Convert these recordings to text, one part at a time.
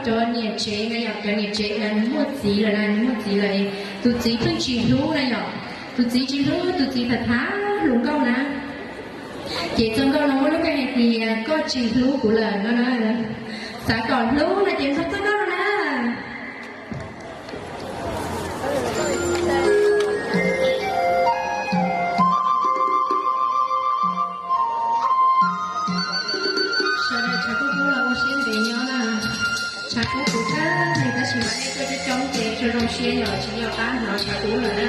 Cov niam tsev na yom, cov niam tsev na nws muaj txiv lawm na, nws muaj txiv lawm, tus txiv pheej tsis hlub na yom, tus txiv tsis hlub, tus txiv tham tham hluas nkauj na. Ces txoj nkauj no muaj lub npe hais tias koj tsis hlub kuv lawm no na. Xav kom hlub no ces nrog txoj nkauj no na. Sawv daws tshav kub kub los ua siab ntev nyob na. Tshav kub kub tag li tab sis mas nej tuaj coob coob ces tsuas zoo siab yog tsis yog qab hnov tshav kub lawm na.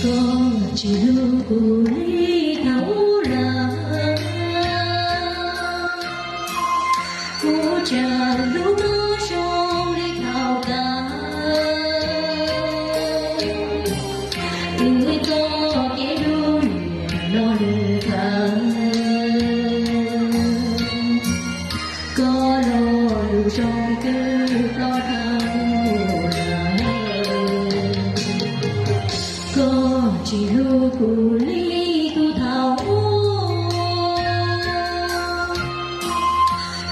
Koj tsis hlub kuv li thaum ub lawm, kuv tseem hlub koj zoo li thaum ntawd. Wb txoj kev hlub niaj no nws tawg, koj lo lus zoo twb ploj dhau lawm. Koj tsis hlub kuv li tus thaum ub,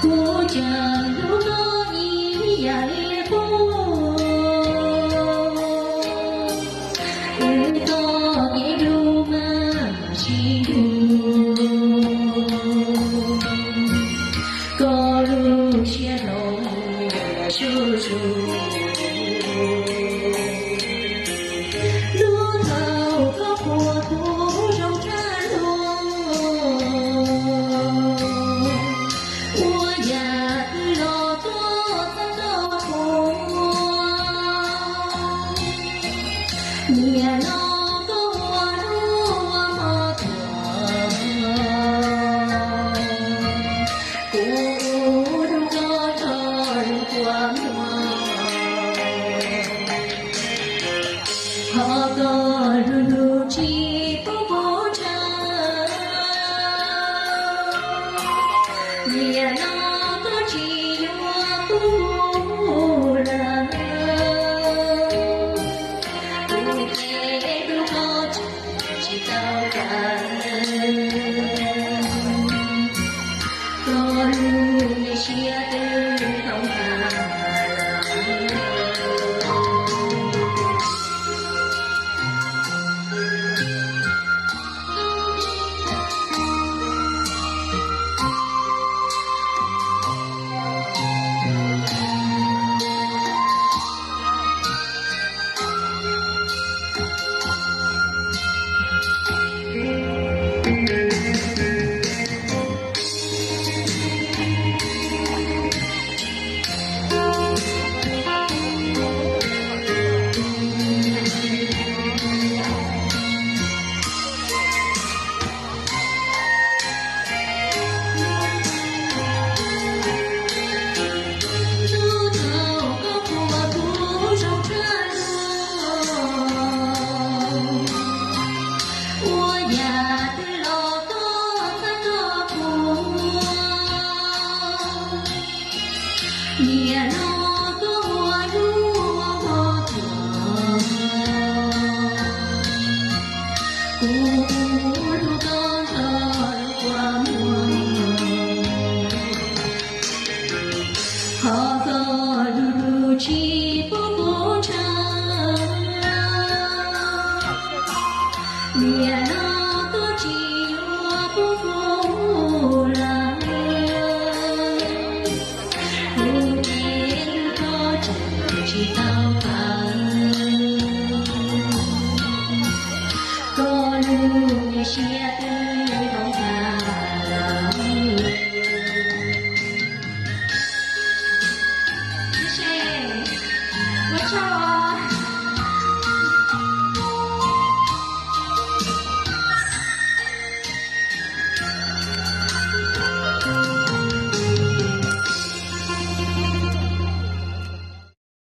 kuv tseem hlub koj ib yam li qub. Wb txoj kev hlub mas tsis ntuag, koj lub siab hlob zuj zus. Lub thaum koj qhuas kuv zoo tshaj luag, ua yam twg los koj txhawb koj qhuas. Nim no koj ua lub ua hmo tuaj, kuv ua lub koj tso lub kua muag. Ho koj lub hlub tsis pub kuv tshawb, nim no koj tsis yuav kuv lawm. Kuv ces hlub koj tsis tau kawg, koj lub me siab twb